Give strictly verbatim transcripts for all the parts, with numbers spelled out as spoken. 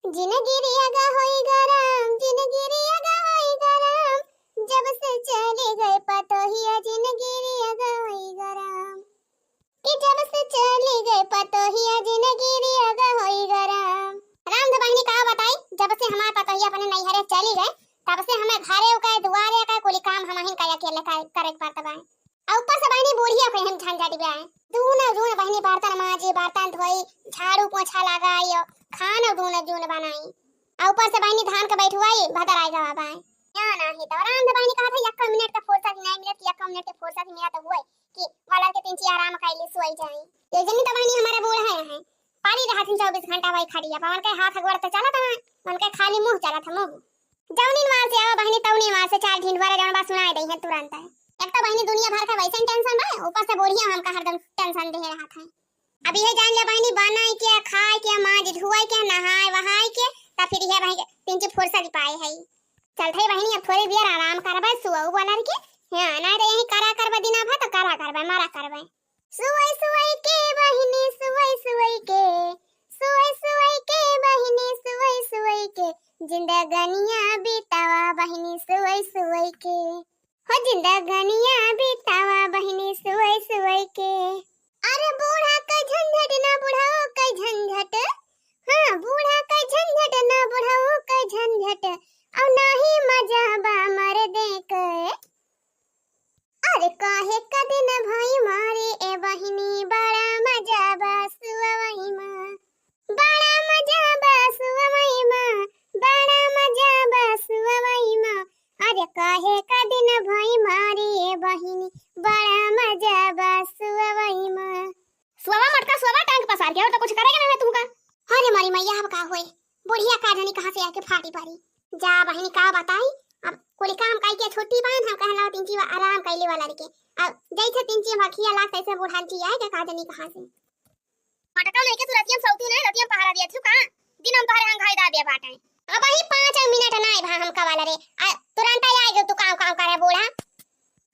जिनगी रे अगा होई गरम, जिनगी रे अगा होई गरम, जब से चली गई पतोहिया, जिनगी रे अगा होई गरम। कि जब से चली गई पतोहिया, जिनगी रे अगा होई गरम। राम धो बहिनी का बताई, जब से हमार पतोहिया अपने नैहरे चली गए, तब से हमें घरे उके, दुआरे का कुली काम हमहिन का अकेले करे, करे के पड़त बा। आ ऊपर से बहिनी बुढ़िया के हम झंझट बा। दूनो जून बहिनी बर्तन माजी, बर्तन धोई, झाड़ू पोछा लगाई, और खाना दूनो जून बनाई। आ ऊपर से बहिनी धान के बैठवाई, भदराई गवा बाय। या नाही तो राम धो बहिनी कहत है, "यक्को मिनट का फुर्सत नहीं मिलत, यक्को मिनट के फुर्सत मिलत हुए कि वाला के तीन ची आराम कैली सोई जाई।" ये जनी तो बहिनी हमारे बूढ़ा है, पड़ी रहत हैं चउबीस घंटा वही खटिया पर, उनके हाथ गोड़ तो चलत है, उनके खाली मुँह चलत है, मुँह। जौनी मार से आवा बहिनी, तौनी मार से चार ढिंढोरा जौन बा सुनाई दई है तुरंत है। एक तो बहिनी दुनिया भर का वैसन tension बा, ऊपर से बुढ़िया हमका हरदम tension दे रहत है। अब इहे जान ले बहिनी, बनाई के, खाए के, माज धुआई के, नहाए वहाए के, तब फिर इहे बहिनी तीन ची फुर्सत पाए है। चलत है बहिनी, अब थोड़ी देर आराम करबे, सुअऊ बोलर के। हाँ, ना तो यही करा करबे दिना भर, तो करा करबे, मरा करबे। सुअई सुअई के बहिनी, सुअई सुअई के, सुअई सुअई के बहिनी, सुअई सुअई के, जिंदगनिया बितावा बहिनी, सुअई सुअई के। हो जिंदगनिया बितावा बहिनी सुअई सुअई के। अरे बूढ़ा के झंझट ना बुढ़ऊ के झंझट, हाँ, बूढ़ा के झंझट ना बुढ़ऊ के झंझट, अउ नाही मजा बा मर्दे के। अरे काहे का दिन भई मारी ए बहिनी, बड़ा मजा बा सुअवई मा। बड़ा मजा बा सुअवई मा, बड़ा मजा बा सुअवई मा। अरे काहे का दिन भई मारी ए बहिनी, बड़ा मजा बा सुअवई मा। सुअवा मटका सुअवा टांग पसार के, और तो कुछ करेगा ना तुमका। अरे मारी मैया, अब का होए, बुढ़िया का जानी कहाँ से आके फाटी पड़ी। जा बहिनी का बताई, अब कुल काम काई के छुट्टी पाए, हम कहला तीन ची आराम कैली वाला के। अब जैसे तीन ची भखिया लाग तैसे बुढ़ान ची आए के का जानी कहाँ से। मटका नहीं के तू रतिया में सौती नहीं, रतिया में पहरा दिया थी का? दिन हम तोहरे हम घाई दा दिया बाटे। अब ही पाँच मिनट नहीं भा हमका वाला रे। आ, तुरंत ही आए गयो तू काव काव करे बूढ़ा।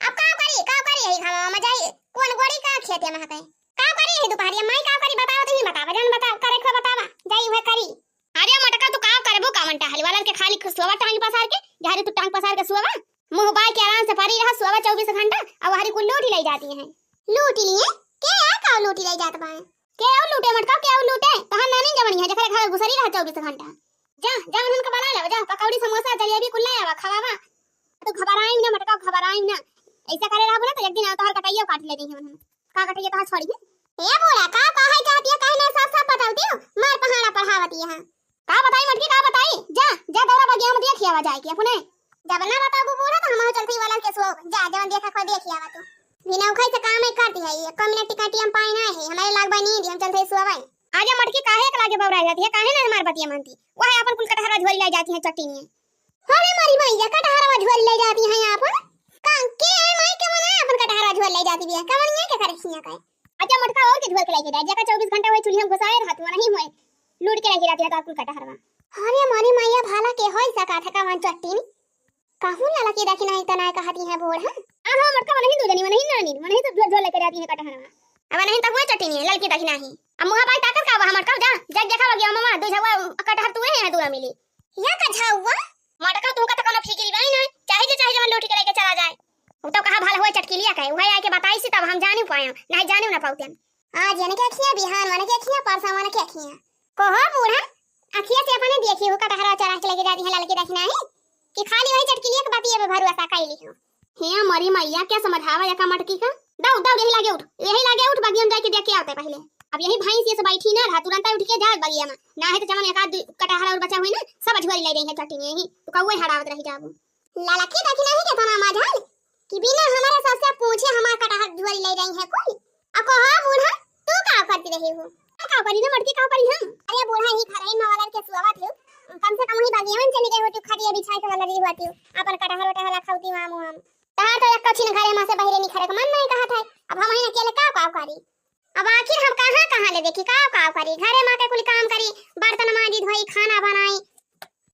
अब काव करी, काव करी यही घामा में जाई, कौन गोड़ी का खेते में हके? काव करी यही दुपहरिया माई काव करी बतावा, तू ही बतावा, जन बतावा, करे खो बतावा, जाई वह करी। अरे मटका तू काव करबू कावन टहली वाला के खाली सुअवा टांग पसार के, झारे तू टांग पसार के सुअवा। मुँह बाय के आराम से पड़ी रहा, सोवा चउबीस घंटा, अउ वहरी कुल लूटी लई जाती हैं। लूटी लिए? के आ का लूटी लई जात बाए? के अउ लूटे मटका, के अउ लूटे? तोहार नानी जवनी है, जेकरे घर घुसरी रहा चउबीस घंटा। जा, जा उन्हन के बला लावा, जा पकौड़ी, समोसा, जलेबी कुल ले आवा, खवावा। तू घबराई ना मटका, घबराई ना। ऐसा करे रहबू ना तो एक दिन तोहार कटैया काट ले दी है उन्हन। का कटैया तोहार छोड़ी है? ए बूढ़ा, का कहै चाहती है, कहीं ना साफ साफ बतावती हो, मार पहाड़ा पढ़ावती है। का बताई मटकी, का बताई? जा, जा दौरा बगिया में देख आवा जाए के अपने। जब ना बताबू बूढ़ा तो हम चलती वाला के सो, जा जवन देखा खोई देख आवा तू। बिना उखाई से काम ही करती है, ये कम मिनट टिकट हम पाई ना है, हमारे लाग बाई नींद, हम चलते सोवे। आजा मटकी, काहे के लागे बौराई जाती है, काहे ना हमार बतिया मानती? वह अपन कुल कटहरवा झोरी लाई जाती है चट्टीनिया। अरे मारी मैया, कटहरवा झोरी लाई जाती है अपन। का, के है माई के मना अपन कटहरवा झोरी लाई जाती बिया, कवनिया के करे खिया के। अच्छा मटका और के झोर के लेके जाए, जेका चउबीस घंटा वही चूल्हा में घुसाए रहत हुआ नहीं हुए, लूट के लेके जाती है तो कुल कटहरवा। अरे मारी मैया, भाला के होई सका था कवन चट्टीन? कहूँ ललकी देखी नहीं तो नहीं कहती है बूढ़ा। हाँ, हाँ, मटका नहीं दू जनी, नहीं नानी, नहीं तो झोर झोर लेके जाती है कटहरवा। अब नहीं तो हुए चट्टीन है, ललकी देखी नहीं। अब मुँह बाई ताकत का हुआ मटका, जा, जा देखा लगी मामा, दू झवा कटहर तू है, दूरा मिली। या का झवा? मटका तुमका तो कोनो फिकिर बाई ना, चाहे जे चाहे जवन लूट के लेके चला जाए। उ तो कहा भल होए चटकिलिया के, उहे आके बताई सी तब हम जानी पाएम, नहीं जानी ना पाउतेन। आज इनके अखियाँ, बिहान मन के अखियाँ, परसों मन के अखियाँ। कहो बूढ़ा, अखिया से अपने देखी हो, कटहरा चोरा के लेके जाती है ललकी देखी नाही, कि खाली वही चटकिलिया के बतिये पे भरोसा कैली हो। हे मरी मैया, क्या समझावा एका मटकी का? दौ, दौ, यही लागे उठ, यही लागे उठ, बगिया में जाके देख के आवते पहले। अब यही भैंस ये सब बैठी ना रहा, तुरंत उठ के जाए बगिया में, ना है तो जवन एक आध दू कटहरा और बचा हुई ना, सब अझुआरी ले रही है चट्टी में, यही तो कौए हड़ावत रही जाबू। ललकी देखी नाही के तना माझल, कि बिना हमारे ससुर पूछे हमार कटहर झोरी ले रही है कोई। अको हाँ बूढ़ा, तू का करती रही हो? का करी ना मटकी, का करी हम? अरे बूढ़ा, ही घरई में वाला के सुआवत हो, कम से कम वही बगिया में चली गई होती, खटिया बिछाई के वाला रही होती, अपन कटहर वटहर रखौती मामू हम। तहार तो एक कछिन घरे में से बहिरे निखरे के मन नहीं कहत है, अब हम ही अकेले का का करी? अब आखिर हम कहाँ कहाँ ले देखी, का का करी? घरे में के कुल काम करी, बर्तन मांजी धोई, खाना बनाई,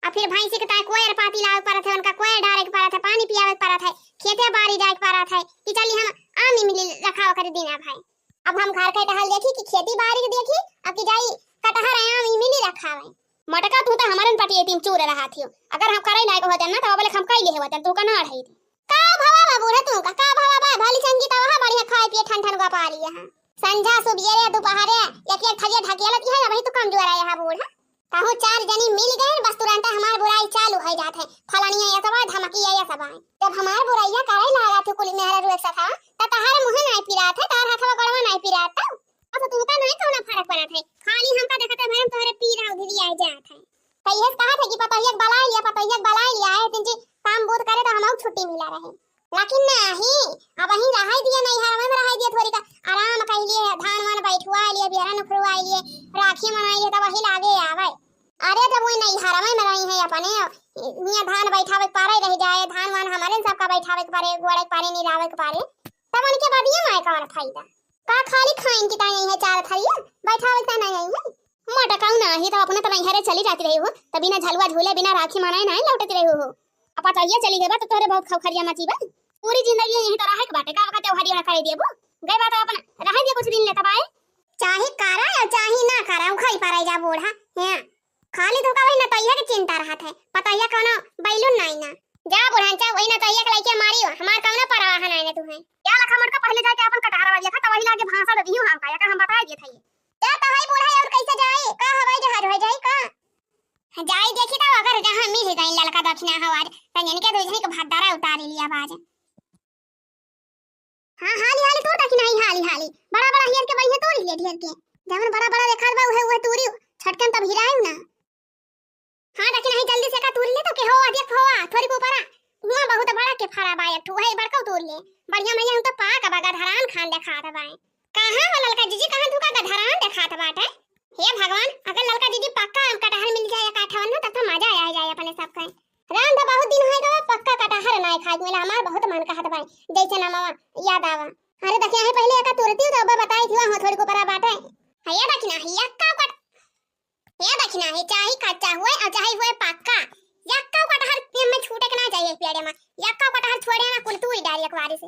आ फिर भैंसी के ताई कोयर पाती लावे के परत है, उनका कोयर डारे के परत है, पानी पियावे के परत है, खेते बारी जाए के परत है कि चली हम आम इमली रखावा करी दीना भाई। अब हम घर के टहल देखी कि खेती बारी के देखी, अब कि जाई कटहर आम इमली रखावे। मटका, तू तो हमरे पटिया तीन चूर रहा थी। अगर हम करे लायक होते ना, तो अब हम कई ले होते, तू का ना अढ़ाई थी। का भवा बा बूढ़ा, तू का, का भवा बा? भली चंगी तो वहाँ बढ़िया खाए पिए ठंड ठंड का पा रही है। संझा सुबेरे दोपहरे एक एक थरिया ढकेलत है, अबही तू कमजोर है यहाँ बूढ़ा। कहूँ चार जनी मिल गए, बस तुरंत हमार बुराई चालू हो जात है। फलानिया ये सब आए, धमकी ये सब आए। जब हमार बुराइया करे लगा थे कुल मेहरा रुए सथा, त तहार मुँह नहीं पिरात है, तहार हथवा गोड़वा नहीं पिरात है। अब तुमका नहीं कौनो फर्क पड़त है, खाली हमका देखते भरम तोहरे पीरा उधरी आए जात है। कहिए कहा थे कि पतोहिया के बलाई लिया, पतोहिया के बलाई लिया है, तिनची काम बोध करे तो हमहू छुट्टी मिला रहे। लेकिन नहीं, अब वहीं रहाई दिया, नहीं हरवे में रहाई दिया, थोड़ी का आराम कर लिए, धान वान बैठवा लिए, बिहरा नुखरवा लिए, राखी मनाई लिए, तब वही लागे आवे। अरे जब वही नहीं हरवे में रही है अपने, यहाँ धान बैठावे के पारे रह जाए, धान वान हमारे सबका बैठावे के पारे, गोड़े के पारे, निरावे के पारे, तब उनके बदिया में कौन फायदा? का खाली खाइन की ताई है चार थरिया, बैठावे के ताई नहीं है? मटकाऊ नाही, तो अपने तो नैहरे चली जाती रही हो, तो बिना झलुआ झूले, बिना राखी मनाए नहीं लौटती रही हो। अब पतोहिया चली गई बा, तो तोहरे बहुत खौखरिया मची बा। पूरी जिंदगी यहीं तो रहे के बाटे, का वका त्योहारी ना करे देबो? गई बा तो अपन रहे दे कुछ दिन ले तब आए। चाहे करा या चाहे ना करा, उखाई पराई जा बूढ़ा। हैं, खाली धोखा वही नतैया के चिंता रहत है, पतोहिया कौनो बैलून नहीं ना। जा बुढ़ान, जा वही नतैया के लइके मारी हो, हमार कौनो परवाह नहीं ना तुम्हें। या लखा मटका पहले जाके अपन कटहरा वाली खा, तो वही लागे भाषा दे दियो हमका, या का हम बताए दिए थे। जा तो हई बूढ़ा, और कैसे जाई? का हवाई जहाज हो जाई का? जाई देखी तो अगर जहाँ मिल गई ललका दक्षिणा हवार, तो इनके दो जने के भद्दारा उतारी लिया बाज। हाँ, हाली हाली तोड़ दक्षिणा ही, हाली हाली। बड़ा बड़ा हियर के बढ़िया तोड़ ले ढेर के। जवन बड़ा बड़ा देखात बा उहे उहे तोरी, छटकन तब हिराई ना। हाँ, दक्षिणा ही जल्दी से का तोड़ ले तो के हो, अधिक हो, थोड़ी को परा। हुआ बहुत बड़ा के फरा बा, एक ठो है बड़का तोड़ ले। बढ़िया भैया हम तो पाक बा, गधरान खान देखात बा। कहाँ हो ललका जीजी, कहाँ तू का गधरान देखात बाटे? हे भगवान, अगर ललका जीजी पक्का कटहर मिल जाए एक आठवन ना, तब तो मजा आ जाए अपने सबके। राम तो बहुत दिन होए गवा, पक्का कटहर नाय खाए के मिला, हमार बहुत मन कहत बा, जैसे ना मामा याद आवा। अरे दखिया है पहले एका तुरती तो अब बताई थी, वहाँ थोड़ी को परा बाटे। है ये दखिना है, यक्का कट-, ये दखिना है, चाहे कच्चा हुए और चाहे हुए पक्का, यक्का कटहर के में छूटे के ना चाहिए पेड़े में, यक्का कटहर छोड़े ना, कुल तूरी डारी एक बारी से।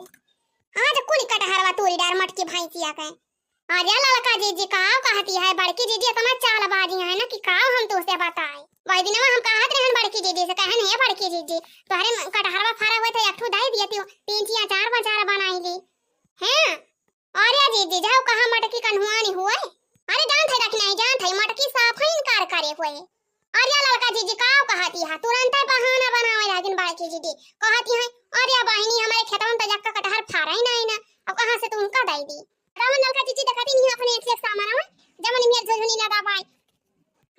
आज कुल कटहरवा तूरी डार मटकी भैंसिया के। अरे ललका जीजी, काव कहती है, बड़की जीजी इतना चालबाजी है ना कि काव हम तुझसे बताए। वही दिन हम कहत रहन बड़की जीजी से, कहन, "हे बड़की जीजी, तोहरे म-, कटहरवा फरा हुए थे, एक ठो दाई दिए तू, तीन चिया चार बचार बनाई ली।" हैं? अरे जीजी, जाओ कहाँ मटकी कन्हुआनी हुए? अरे जान थे कि नहीं जान थे, मटकी साफ है इनकार करे हुए। अरे ललका जीजी, काव कहती है, तुरंते बहाना बनावे लागिन बड़की जीजी, कहती है, "अरे बहिनी, हमारे खेतवन तो यक्का कटहर फरा ही नहीं ना, अब कहाँ से तुमका दे दी?" रावण ललका जीजी देखती नहीं अपने एक से एक सामान में, जमन में झुझुनी लगा पाए।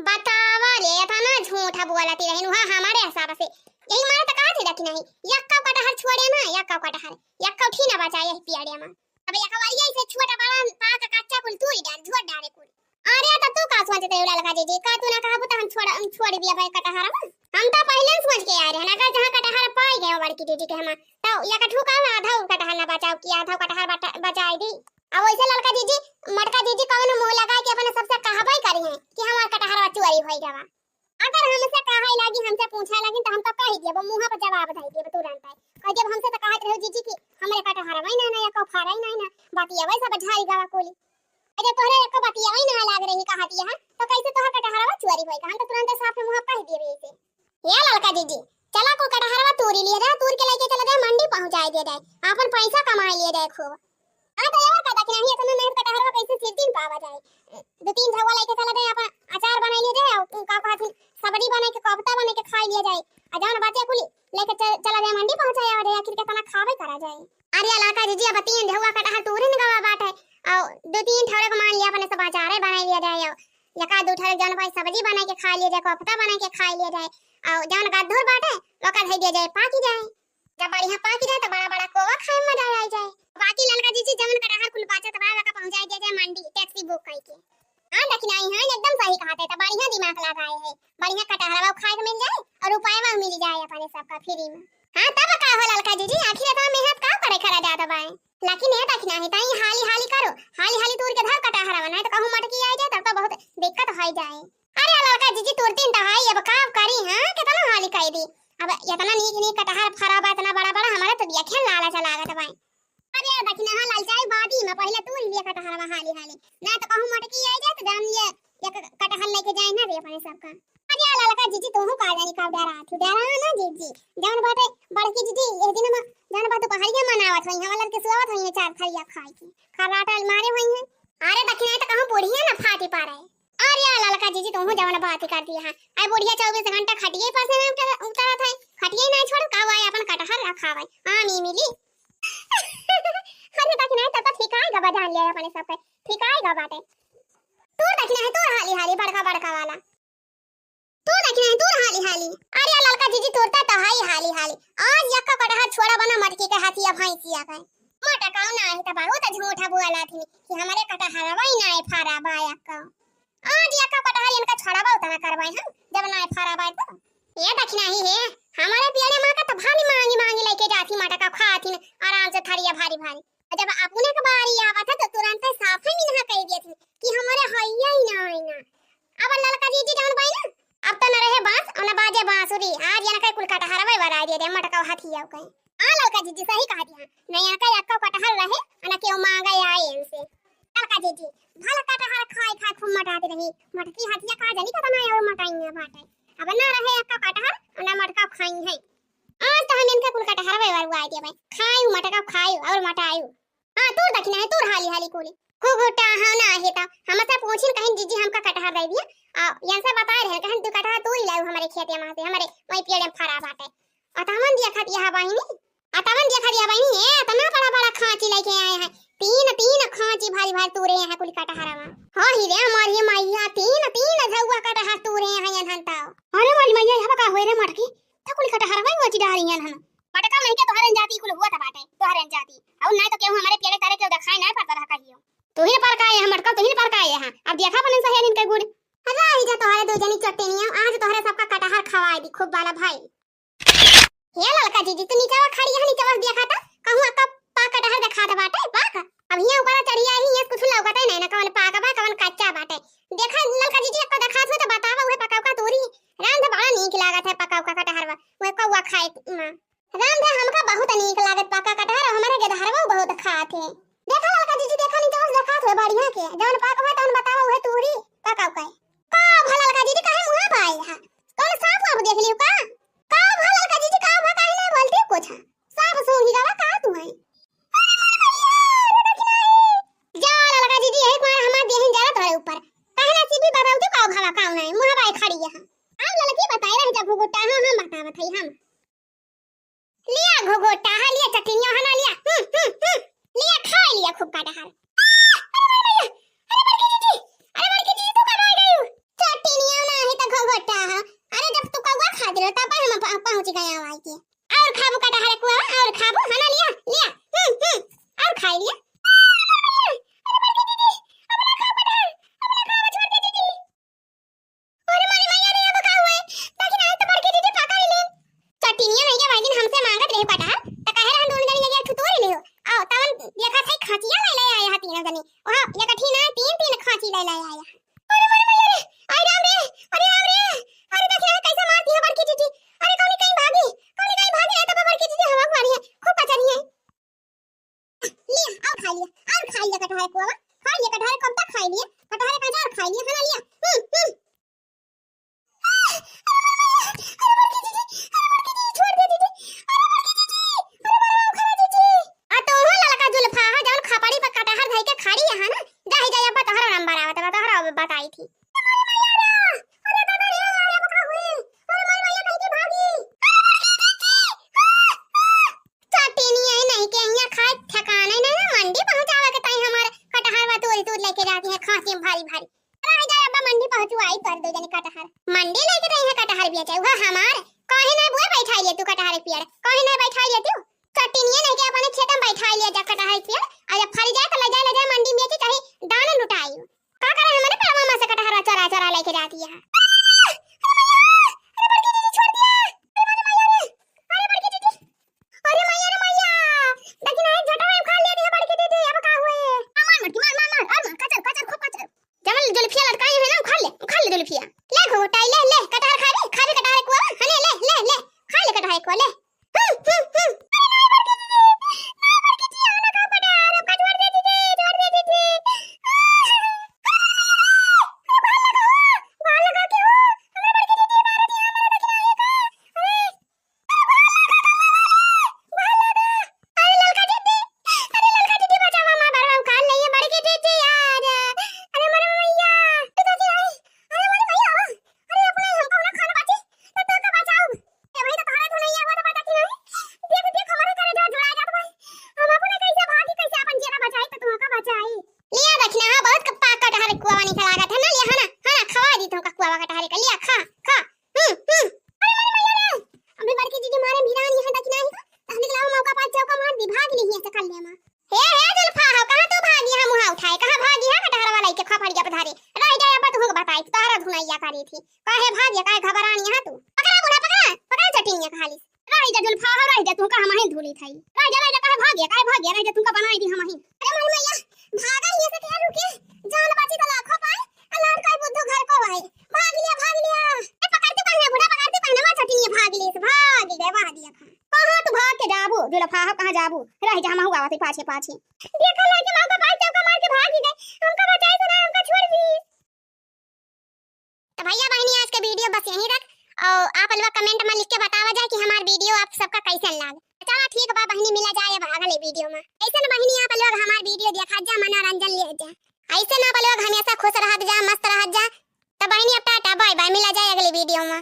बतावा रे, इतना झूठा बोलती रही, वहाँ हमारे हिसाब से। यही मारे तो कहा थे कि नहीं, यक्का कटहर छोड़े ना, यक्का कटहर, यक्का उठी ना बचाए यही पियाड़े में। अब यकवरिया इसे छोटा बड़ा पाक कच्चा कुल तूरी डार, झोर डारे कुल। अरे तो तू का सोचते हो ललका जीजी, का तू ना कहबू तो हम छोड़, हम छोड़ दिया भाई कटहर में। हम तो पहले ही सोच के आए रहे ना, अगर जहाँ कटहर पाई गए बड़की जीजी के हमार, तो या कठू का आधा कटहर ना बचाओ कि आधा कटहर बचा-, बचाई दी। अब वैसे ललका जीजी, मटका जीजी कौन मुँह लगा के अपने सबसे कहबे करी है कि हमार कटहरवा चोरी होई गवा। अगर हमसे कहे लागी, हमसे पूछे लागी, तो हम तो कह देबो, मुँह पर जवाब दे देबो तुरंत। कह देबो, "हमसे तो कहत रहो जीजी कि हमरे कटहरवा ही ना, ना, या कफारा ही ना, ना, बतिया वही सब झारी गवा कुली। अरे तोहरे एको बतिया वही ना लाग रही कहती है, तो कैसे तोहर कटहरवा चोरी होई?" हम तो तुरंत साफ मुँह कह देबे इसे। "ये ललका जीजी, चला कुल कटहरवा तूरी लिए जा, तूर के लेके चला जाए, मंडी पहुँचाई दिया जाए, अपन पैसा कमाई लिए जाए खूब।" हाँ, तो और का दखिना ही, इतना नहीं कटहरवा कैसे सिर दिन पावा जाए। दो तीन झउआ लेके चला जाए, अपन अचार बनाई लिए जाए, और का कहत ही, सब्जी बनाई के, कोफ्ता बनाई के खाई लिए जाए। आ जौन बचे कुली लेके चल-, चला जाए, मंडी पहुँचाया जाए, आखिर कितना खावे करा जाए। अरे ललका जीजी, अब तीन झउआ कटहर तूरे न गवा बाटे, और दो तीन ठौरे को मान लिया, अपने सब अचारे बनाई लिया जाए, और एक आध दो ठौरे जौन भाई सब्जी बनाई के खा लिए जाए, कोफ्ता बनाई के खा लिए जाए, और जौन गद्धूर बाटे, ओकर धई दिया जाए, पाकी जाए। जब बढ़िया पाकी जाए तो बड़ा बड़ा कोवा खाए में मजा आ जाए। बाकी ललका जीजी जवन कटहर कुल बाचत बा, ओका पहुंचाई दिया जाए मंडी, टैक्सी बुक करके। हाँ दखिनाही, हाँ एकदम सही कहत है, तो बढ़िया दिमाग लगाए है, बढ़िया कटहरवा खाए के मिल जाए और रुपया में मिल जाए अपने सबका फ्री में। हाँ तब का हो ललका जीजी, आखिर इतना मेहनत का करे खरा जात बाए, लेकिन ये दखिनाही ताई हाली हाली करो, हाली हाली तूर के धर कटहरवा, नहीं तो कहूँ मटकी आ जाए तब तो बहुत दिक्कत हो जाए। अरे ललका जीजी, तुरतीन तो हई, अब का करी, हाँ, कितना हाली कई दी। अब इतना नीक नीक कटहर फरा बा, इतना बड़ा बड़ा, हमारे तो देखे लालच लागत बा। अरे दखिना, हाँ, लालचाई बादी में, पहले तूर लिए कटहरवा हाली हाली, ना तो कहूँ मटकी आ जाए तो जान लिए, एक कटहर लेके जाए ना रे अपने सबका। अरे ललका जीजी, तोहू का जानी कब डेरात ही, डेरा ना जीजी। जौन बाटे बड़की जीजी, ए दिन में जौन बा दुपहरिया मनावत होइहैं, हमरे लड़के सुआवत होइहैं चार थरिया खाए के, खर्राटा मारे होइहैं। अरे दखिनाही तो कहूँ बुढ़िया ना फाटी पारे। अरे ललका जीजी, तोहू जवन बात ही कर दिया है। आई बुढ़िया चउबीस घंटा खटिये पर से ना उतर-, उतरत है, खटिये ना छोड़, का आए अपन कटहर खावे, आम ही मिली। अरे दखिनाही तो, तो ठिकाए गवा जान लिया अपने सबके, ठिकाए गवा बाटे। तू दखिनाही, तू हाली हाली बड़का बड़का वाला। तू दखिनाही, तू हाली हाली। अरे ललका जीजी, तोरता तो हाई हाली हाली। आज यक्का कटहर छोड़ा बना मटकी के हथिया भैंसिया के। मटकाऊ ना है तो बहुत झूठा बोला थी कि हमरे कटहरवा ही ना है फरा बा यक्का। आज यक्का कटहर इनका छोड़ावा उतना करवाए हम, जब ना है फरा बा तो। ये दखिनाही है, हमरे पियड़े माँ का तो भाली मांगी मांगी लेके जाती मटका खाती न आराम से थरिया भारी भारी। जब अपने के बारी आवत है तो तुरंत साफे मिनहा कह दिया थी कि हमरे हइया ही ना है ना। अब ललका जीजी जौन बाई ना, अब तो न रहे बांस और न बाजे बांसुरी, आज यनका कुल कटहरवा बराई दे दे मटका हथिया के। हाँ ललका जीजी सही कहा दिया, न यनका यक्का कटहर रहे और न केहू मांगे आए इनसे। ललका जीजी भला कटहर खाए खाए खूब मटाते रही, मटकी हथिया का जानी कतना और मटाई बाटे। अब ना रहे यक्का कटहर और न मटका खाई है। आज तो हम इनका कुल कटहरवा बरुआई देबे, खायू मटका खायू और मटायू। हाँ, तूर दखिनाही, तूर हाली हाली कुली। घुघुटा, हाँ ना, हे ता, हमसे पूछिन कहिन, "जीजी, हमका कटहर दे दिया।" आ, यनसे बताए रहन, कहिन, "तू कटहर तूरी लाऊ हमरे खेते मा से, हमरे वही पेड़े में फरा बाटे।" आ तमन दिया खतिया बहिनी, आ तमन दिया खतिया बहिनी, हे, इतना बड़ा बड़ा खांची लेके आए हैं। तीन, तीन खांची भारी भारी तूरे हैं कुल कटहरवा। हाँ ही रे, हमारी मैया, तीन, तीन झउआ कटहर तूरे हैं यनहन ताव। अरे मोरी मैया, यहाँ का होए रे मटकी? त कुल कटहरवा ही नोची डारी हन। मटका नहीं के तोहरे जाति कुल हुआ त बाटे, तोहरे जाति। और नहीं तो केहू हमरे पेड़े तारे केहू देखाई नहीं पड़ता रहा कहियो। तू ही पर का ये मटका, तू ही पर का ये हाँ। अब देखा बनन सही इनके गुड़। रही जा तोहरे दो जनी चट्टनिया, आज तोहरे सबका कटहर खवाए दी खूब वाला भाई। हे ललका जीजी, तू नीचवा खड़ी है, नीचवा देखा त, कहूँ अक्का पा कटहर देखात बाटे, पाक। अब हियाँ ऊपर चढ़िया ही, हियाँ कुछ लौकत है नहीं ना, कवन पाक बा, कवन कच्चा बाटे। देखा ललका जीजी, अक्का देखात हो त बतावा, उहे पका उका तोरी। रांध बड़ा नीक लागत है पका उका कटहरवा, उहे कौआ खाए मा। रांध हमका बहुत नीक लागत पका कटहर, हमरे गेदहरवा बहुत खात है। देखा ललका जीजी, देखा नीचवा से देखात हो बढ़िया के, जवन पाक हुआ तवन बतावा, उहे तोरी पका उका। का भला ललका जीजी, काहे मुँह पाए हा? कौन सांप वाप देख लियो का? का भा ललका जीजी, का भा, काहे ना बोलती कुछ? सांप सूंघी गवा का तू है? अरे माय भैया, अरे देखी नहीं। जा ललका जीजी, यही कुआर हमार देहिन जरा तोरे ऊपर। काहे ना सीबी बताऊ तू का भा, का नहीं? मुँह बाय खड़ी है। हम ललकी बताए रहे जब घुघुटा, हाँ, हम बतावत है हम। लिया घुघुटा, हाँ, लिया चटनिया, हाँ ना लिया। हम्म, हम्म, हम्म। लिया, खा लिया खूब कटहर। अरे बड़की जीजी, अरे बड़की जीजी, तू कब आ गई? चटनिया ना है तो घुघुटा, हाँ। अरे जब तू कौआ खा दिलो, तब हम प-, पहुँच गए आवाई के। और खाबू कटहर कुआ, और खाबू, हाँ ना लिया, लिया। हम्म, हम्म। और खाई लिया। अरे बड़की जीजी, अब ना खाओ कटहर, अब ना खाओ, छोड़ दे जीजी। अरे मोरी मैया रे, अब का हुए? देखी ना, तो बड़की दीदी पकड़ ली। चटिनिया नहीं के भाई दिन हमसे मांगत रहे कटहर, त कहे रहन दोनों जनी एक ठो तोड़ ले हो। आओ, तवन देखा थे खांचिया ले ले आए हा तीनों जनी। वहाँ ये कठी ना तीन तीन खांची ले ले आए हा। अरे मोरी मैया रे, अरे राम रे, अरे राम रे, अरे देखी ना कैसे मारती है बड़की दीदी। अरे कौनी कहीं भागी, कौनी कहीं भागी, ए तो बड़की दीदी हवा मारी है, खूब कचरी है। लिया, और खा लिया, और खा लिया कटहर को, खा लिया कटहर, कब तक खा लिया? कटहर का अचार खा लिया, है ना लिया? हम्म, हम्म। अरे बड़की जीजी, अरे बड़की जीजी, छोड़ दे दीदी। अरे बड़की जीजी, अरे बड़वा खा जीजी। आ तो हो ललका जुल्फा, हाँ, जौन खपड़ी पर कटहर धई के खड़ी है ना, जाही जाही अब तोहरा नंबर आवत बा, तोहरा अब बताई थी। अरे दादा रे, अरे का हुई? अरे मोरी मैया कहीं के भागी। अरे बड़की जीजी, आ, आ। चटिनिया ही नहीं के हियाँ खाए ठिकाने नहीं ना, मंडी पहुँचावे के ताई हमारे कटहरवा तोरी तोरी लेके जाती है खांची में भारी भारी। अरे जाए अब्बा मंडी पहुँचवाई कर दो जने कटहर। मंडी लेके रही है कटहर बेचे, वह हमार। कहीं नहीं बुए बैठाई ले तू कटहर के पेड़, कहीं नहीं बैठाई ले तू। चटिनिया नहीं के अपने खेत में बैठाई ले जा कटहर के पेड़, और जब फल जाए तो ले जाए, ले जाए मंडी में बेचे, चाहे दाना लुटाई। का करे हमारे पेड़वा में से कटहरवा चोरा चोरा लेके जाती है। अरे बड़की दीदी छोड़ दिया। अरे मोरी मैया रे। अरे बड़की दीदी। अरे मैया रे मैया, देखी ना, एक झटवा उखाड़ लिया दिया बड़की दीदी, अब का हुए? मार, मार, मटकी, मार, मार, मार, और मार, कचर, कचर, खूब कचर। जवन जुल्फिया लटकाई है ना, उखाड़ ले, उखाड़ ले जुल्फिया। ले घोटाई, ले, ले, कटहर खाबे, खाबे कटहर को, हने, ले, ले, ले, खा ले कटहर को, ले। परानी यहाँ तू। पकड़ा बूढ़ा, पकड़ा, पकड़ा चटिनिया कहाली। रह जा जुल्फा, हो रह जा, तुमका हम ही धूली थाई। रह जा, रह जा, काहे भागिया, काहे भागिया, रह जा, तुमका बनाई दी हम ही। अरे मोर मैया, भागा ये से क्या रुके? जान बाची तो लाखों पाए, अलान कोई बुद्धू घर को आए। भाग लिया, भाग लिया। ए, पकड़ते पहने, बूढ़ा पकड़ते पहने, मार चटिनिया भाग ले से, भाग गए, भाग दिया खा। कहाँ तू भाग के जाबू, जुल्फा, हो कहाँ जाबू? रह जा, हम हुआ पाछे, पाछे। देखा लड़के माँ का पाई चौका मार के भाग ही गए। हमका बचाए से ना, हमका छोड़ दी। तो भैया बहनी, आज के वीडियो बस यहीं तक। और आप लोग कमेंट में लिख के बतावा जाए कि हमार वीडियो आप सबका कैसन लाग। चला ठीक बा बहनी, मिला जाए अब अगले वीडियो में। ऐसन बहनी आप लोग हमार वीडियो देखा जा, मनोरंजन ले जा। ऐसन आप लोग हमेशा खुश रहत जा, मस्त रहत जा। तो बहनी अब टाटा बाय बाय, मिला जाए अगले वीडियो में।